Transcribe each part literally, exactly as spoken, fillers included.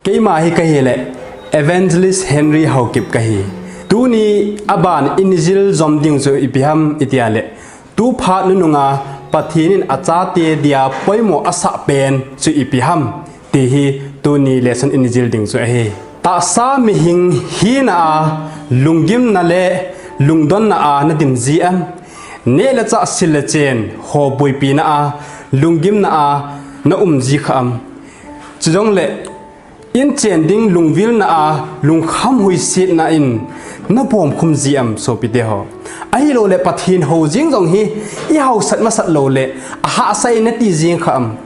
Keima hi kahile Evangelist Henry Haokip kahi. Tuni aban inijil jom ding chu ipi ham itia le, tu phat nununga Pathen in achate dia poimo asah pen chu ipi ham, ti hi tuni lesson inijil ding chu ahi. Tahsa mihing hina a lunggimna le lungdonna a nadim ji am? Neh le chah, sil le chen ho boipina a lunggimna a naum ji kha am? Chujongle inchen ding lungvilna a lungkham huisetna in nabom khum ji am, sopite ho? Ahilou le Pathen hou jing jong hi ihaosat masat lou le ahahsa in nati jing kha am?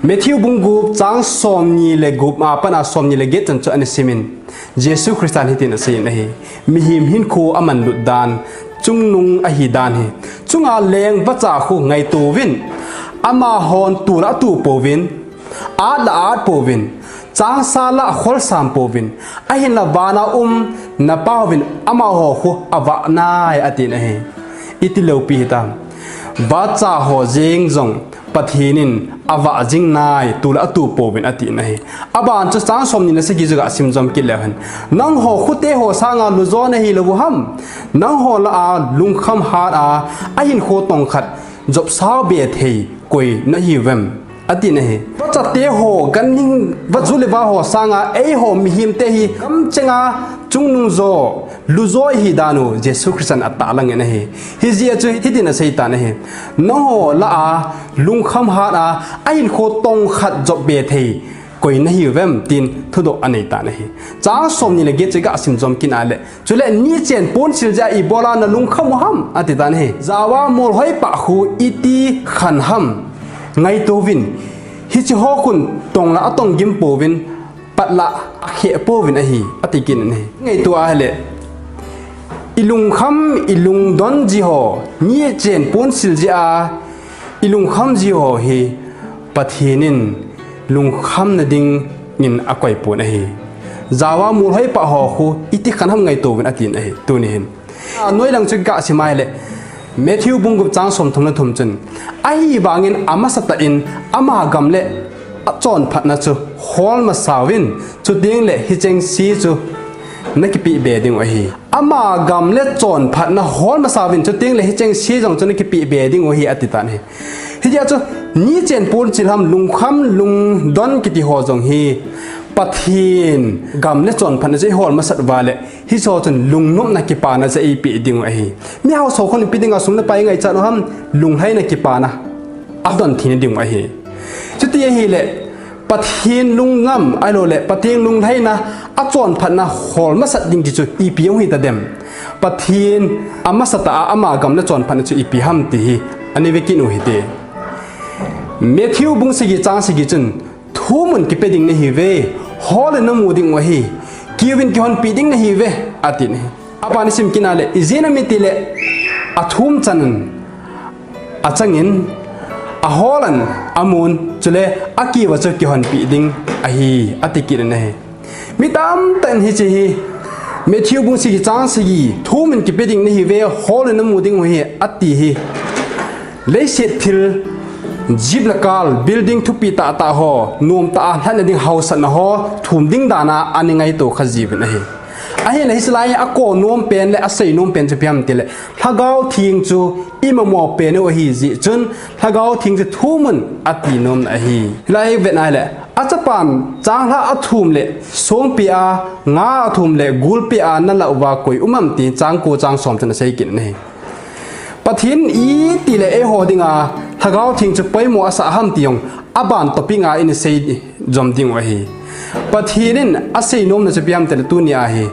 Matthew bung gup chang somni le gup a pat a somni le get chan chu ana simin, Jesu Christan hitin aseiyin ahi. Mihem hinkho amanlut dan, chungnung ahi dan hi. Chunga leng vacha khu ngaito uvin, amahon tu la atu pouvin, at la at pouvin, changsa la kholsam pouvin, ahinla vana um napauvin amaho khu avah nai atin ahi. Iti loupi hitam? Vacha ho jeng jong Pathen in avah jing nai, tu la atu pouvin atin ahi. Aban chu chang somni le sagi chu gasim jom kit leu hen. Nangho khute ho sanga lujo nahi lou u ham? Nangho lah a lungkham hat a, ahinkho tongkhat jopsa be thei koi nahiuvem? Atin ahi. Vachate ho, ganhing, vaju le va ho sanga eiho mihemte hi gamchenga chungnung jo, lujo ihi dan u Jesu Christan atahlang in ahi. Hijeh a chu hitin aseitan ahi. Nangho lah a lungkham hat a, ahinkho tongkhat jop be thei koi nahiuvem, tin thudoh aneitan ahi. Chang somni le get chu gasim jom kit a le, chule nichen ponsil jeh a ibola nalungkham u ham, atitan ahi. Jaova molhoi pah khu iti khan ham? Ngaito uvin, hiche ho khun tong la atong gim pouvin, pat la akheh pouvin ahi, ati kit in ahi. Ngaito ahile, ilungkham, ilungdon ji ho nichen ponsil jeh a ilungkham ji ho hi Pathen in lungkhamna dingin akoi pon ahi. Jaova molhoi pah ho khu iti khan ham ngaito uvin atin ahi, tuni hin. A, noilang chu gasim ahile, Matthew bung gup chang somthum le thum chun, ahivangin amasatah in ama gam le achonphatna chu hol masa uvin, chuteng le hicheng se chu nakipeh be ding u ahi. Ama gam le chonphatna hol masa uvin, chuteng le hicheng se jong chu nakipeh be ding u ahi, atitan ahi. Hijeh a chu nichen ponsil ham, lungkham lungdon kiti ho jong hi Pathen gam le chonphatna chu ihol masat uva le, hiche ho chun lungnopna kipana chu eipeh ding u ahi. Mihaosa ho khun ipi dinga sum le pai ingaichat u ham? Lunglhaina kipana adon theina ding u ahi. Chuti ahile, Pathen lungnam, ahilou le Pathen lunglhaina, achonphatna hol masat ding ti chu ipi ahung hitadem? Pathen amasatah a ama gam le chonphatna chu ipi ham ti hi ana ve kit u hite. Matthew bung sagi chang sagi chun, thumun kipe ding nahiuve, hol in namu ding u ahi, kiuvin kihonpeh ding nahiuve, atin ahi. Aban isim kit a le, ijeh inem itile, athum chan in, achang in, ahol in, amun, chule akiuva chu kihonpeh ding ahi, ati kit in ahi. Mi tamtah in hiche hi, Matthew bung sagi chang sagi, thumun kipe ding nahiuve, hol in namu ding u ahi, ati hi. Leiset thil, jeep le car, building thupi tahtah ho, nomtah a lhatna ding haosatna ho thum ding dan a ana ngaito kha jiuvin ahi. Ahinla hiche lai a akou nom pen le asei nom pen chu ipi ham itile, Lhagao Theng chu imamo pen u ahi jeh chun, Lhagao Theng chu thumun ati nomna ahi. Hilai ivet a ahile, achapan changlhah athum le songpi a, nga athum le gulpi a nalah uva koi um am ti chang ko chang som chun asei kit in ahi. Pathen in itile eiho dinga Lhagao Theng chu poimo asah ham ti jong aban topic a ina sei jom ding u ahi. Pathen in asei nomna chu ipi ham itile tuni a hi,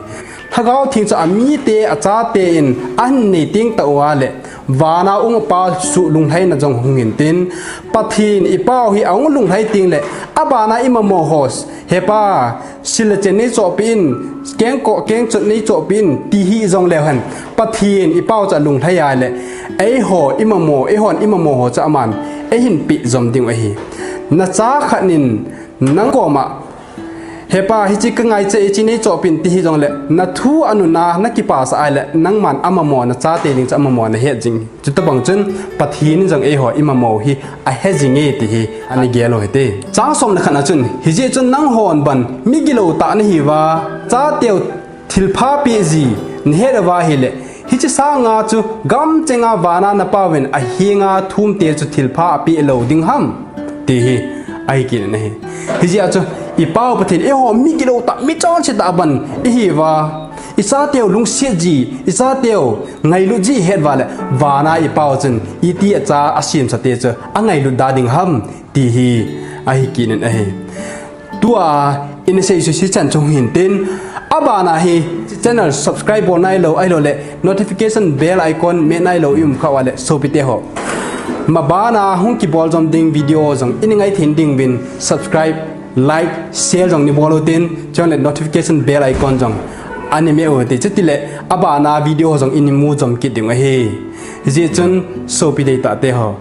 Lhagao Theng chu amite, achate in ahin nei teng tah uva le, vana um apa suh lunglhaina jong hung hintin, Pathen i Pau hi ahung lunglhai teng le, abana imamo ho, He Pa, sil le chen neichohpeh in, kengkoh kengchot neichohpeh in, ti hih jongleu hen, Pathen i Pau chu alunglhai a le, eiho imamo, eihon imamo ho chu aman eihin peh jom ding u ahi. Nacha khat in nang koma Hepa, hiche ka ngaicha e, hiche neichohpeh in ti hijongle, nathu anuna, nakipasah ahile, nangman amamona chate ding chu amamona het jing. Chutabang chun, Pathen in jong eiho imamo hi ahe jinge ti hi ana gel u hite. Chang som le khat na chun, hijeh chun nanghon ban migilou tah nahiuva, chateu thilpha peh ji nahet uva ahile, hiche sanga chu gamchenga vana napauvin ahenga thumte chu thilpha apeh lou ding ham, ti hi ahi kit in ahi. Hijeh a chu, i Pau Pathen, eiho migilou tah, michonse tah ban ihiuva, i chateu lungset ji, i chateu ngailut ji ihet uva le, vana i Pau chun iti a cha asemsate chu angailut da ding ham, ti hi ahi kit in ahi. Tua ina sei chu hichan chung hintin, abana hi channel subscribe bol nailou, ahiloule notification bell icon meh nailou i um khah uva le sopite ho, mabana hung kibol jom ding video jong ina ngai thei ding uvin subscribe, like, share jong nibol utin, chule notification bell icon jong ana meh u hite, chutile abana video jong ina mu jom kit ding u ahi. Hijeh chun sopi deitahte ho,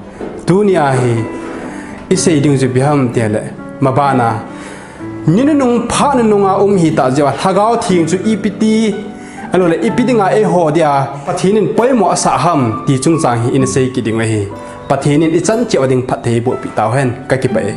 tunia hi isei ding chu ipi ham tile, mabana ni nunung phat nununga um hitah jeh uva Lhagao Theng chu ipi ti, ahiloule ipi dinga eiho dia Pathen in poimo asah ham ti chungchang hi ina sei kit ding u ahi. Pathen in ichan cheh uva ding phatthei eibohpeh tauhen, kakipah e.